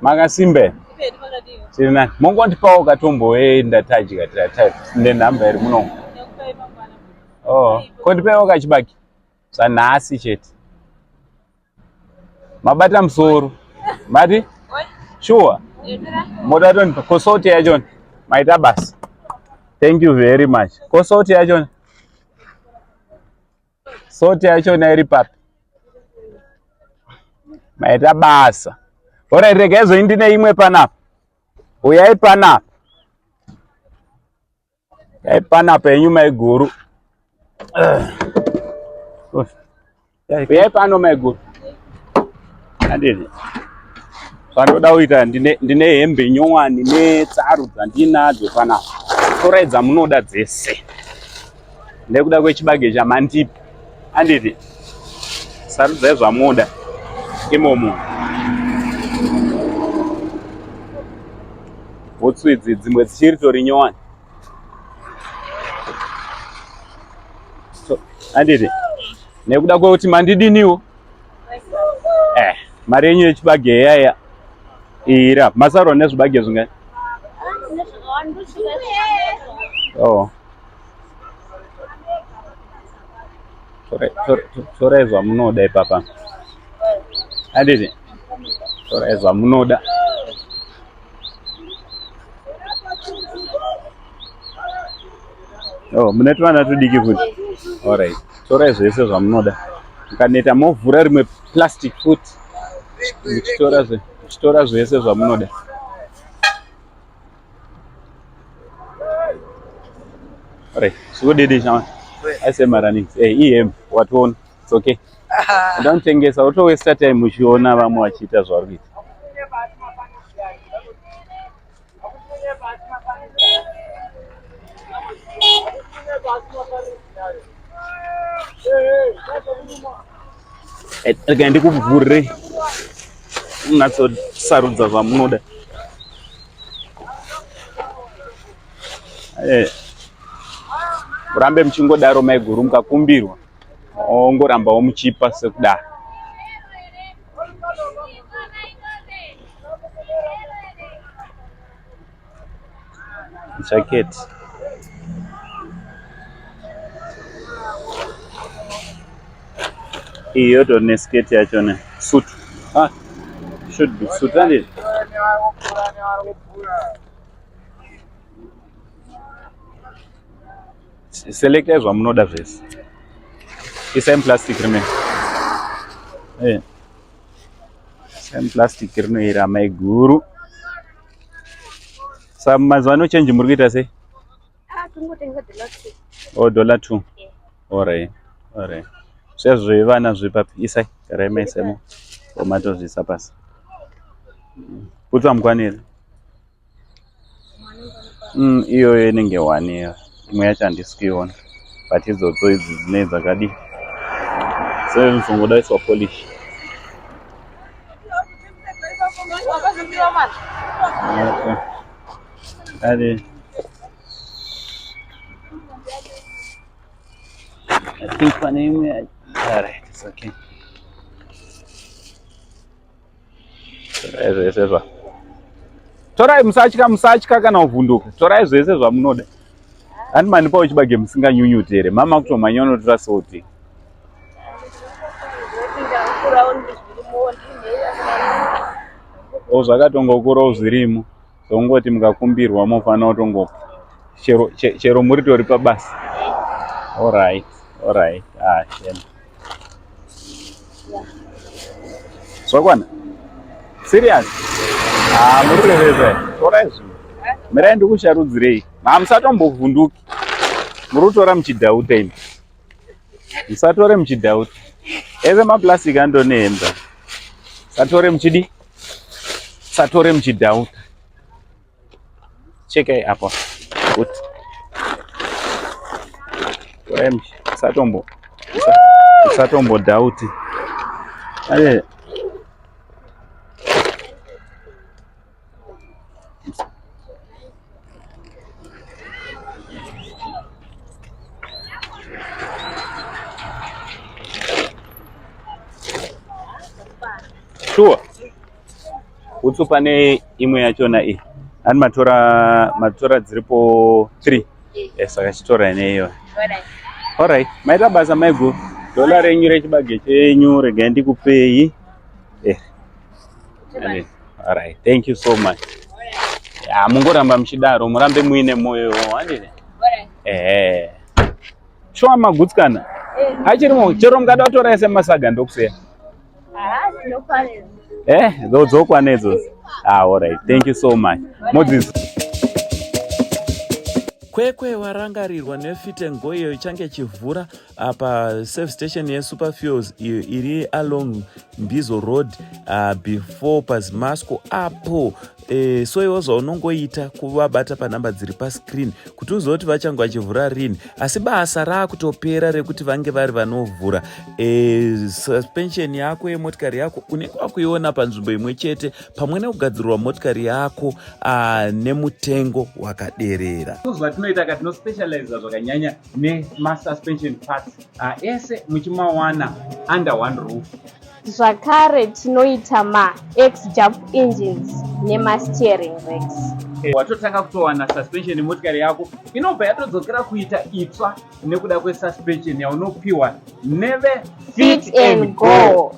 Makasimbe tiri nani? Mongondipawo katomboenda tadya nenhamba iri muno. Oh, kondipaiwo kachibaki zvanhasi chete. Mabata musoro mati sure moda tondipa kosoti yachona maita basa. Thank you very much. Kosoti yachona soti yachona iri papi? Maita basa. Ora regai zvenyu ndine imwe panapa. Uyai panapa. Uyai panapa yenyu maiguru. Uyai pano maiguru. Handiti. Zvandoda kuita ndine ndine hembe nyowani netsaru dzandinadzo panapa. Torai dzamunoda dzese. Nekuda kwechibage chamandipa. Handiti. Sarudzai zvamunoda imomo. Bhutsu idzi dzimwe dzichiri tori nyowani. So, handiti. Nekuda kwekuti mandidiniwo. Eh, mari yenyu yechibage yaya ira masarwa nezvibage zvingani? Oh. Torai zvamunoda ipapa. Handiti? Torai zvamunoda. Oh, mune tuvana tudiki futi. Alright. Torai zvese zvamunoda. Mukaneta movhura rimwe plastic futi. Muchitora zve, muchitora zvese zvamunoda. Alright. Zvikudidi chama. I say maranings. Eh, EM watoona. It's okay. Ndamutengesa utowesta time uchiona vamwe vachiita zvauri kuita. Rega ndikuvhurire munatsosarudza zvamunoda. Eh, murambe muchingodaro maiguru mukakumbirwa ongorambawo muchipa sekudaro. Jacket. Iyi yotori neskirt yachona suit. Ah, should be suit handiti? Selectai zvamunoda zvese. Isai muplastic rime. Eh. Same plastic rinoera maiguru. Sa mazuva ano change muri kuita sei? Ah, tingotenga dollar 2. Oh, dollar 2. Yeah. Alright. Alright. Zviya zvevana zvepapi isai garai maisemo. Omatozviisa pasi. Bhutsu hamukwaniri. Iyoyo inenge one iyo. Imwe yacho handisi kuiona. But idzodzo idzi dzinee dzakadii. Dzinotongoda kuiswa polish. Okay. Ari. I think pane imwe. Alright, it's okay. Torai zvese zva. Torai musatya musatya kana kuvhunduka. Torai zvese zvamunoda. Ani manipawo chibage musinganyunyuti here? Mama kutomhanya unotora soti. O zvakatongokurawo zvirimo. Zvongoti mukakumbirwa mofanira kutongopa. Chero chero muri tori pabasa. Alright, alright. Ah, shame. Zvakwana? Serious? Ah, muri kurevesa. Torai zvinhu. Mirai ndikusharudzirei. Ha musatombovhunduki. Muri kutora muchidhauta imi. Musatore muchidhauta. Ese maplastic andone hembe. Satore muchidi? Satore muchidhauta. Chekai apa kuti satombo satombo dhauti. Aye. Sure. Hutsu pane imwe yachona iyi. Ani matora matora dziripo 3. Eh, saka chitora neiyo. Alright. Maita basa maiguru. Dola renyu rechibage chenyu regai ndikupei. Eh. Alright. Thank you so much. Ya, mungoramba muchidaro, murambe muine moyo, handiti? Eh. Shuwa magutsikana. Eh. Achirimo chero mukada kutora ese masaga ndokusiya. Eh, dzokwana idzodzo. Ah, alright. Thank you so much. Modzidzo. Kwekwe warangarirwa neFit and Go iyo ichange ichivhura apa service station yeSuperfuels iyo iri along Mbizo Road before paZimasco apo. So iwo zvaunongoita kuvabata panhamba dziri pascreen kuti uzive kuti vachange vachivhura rini, asi basa raakutopera rekuti vange vari vanovhura. Suspension yako yemotikari yako unenge wakuiona panzvimbo imwe chete pamwe nekugadzirwa motikari yako nemutengo wakaderera. Zvatinoita ka, tinospecializa zvakanyanya nemasuspension parts ese muchimawana under one roof. Zvakare tinoita ma-ex-jump engines nema-steering racks. Watotanga kutowana suspension yemotikari yako inobva yatodzokera kuita itsva nekuda kwesuspension yaunopiwa neve Fit and Go.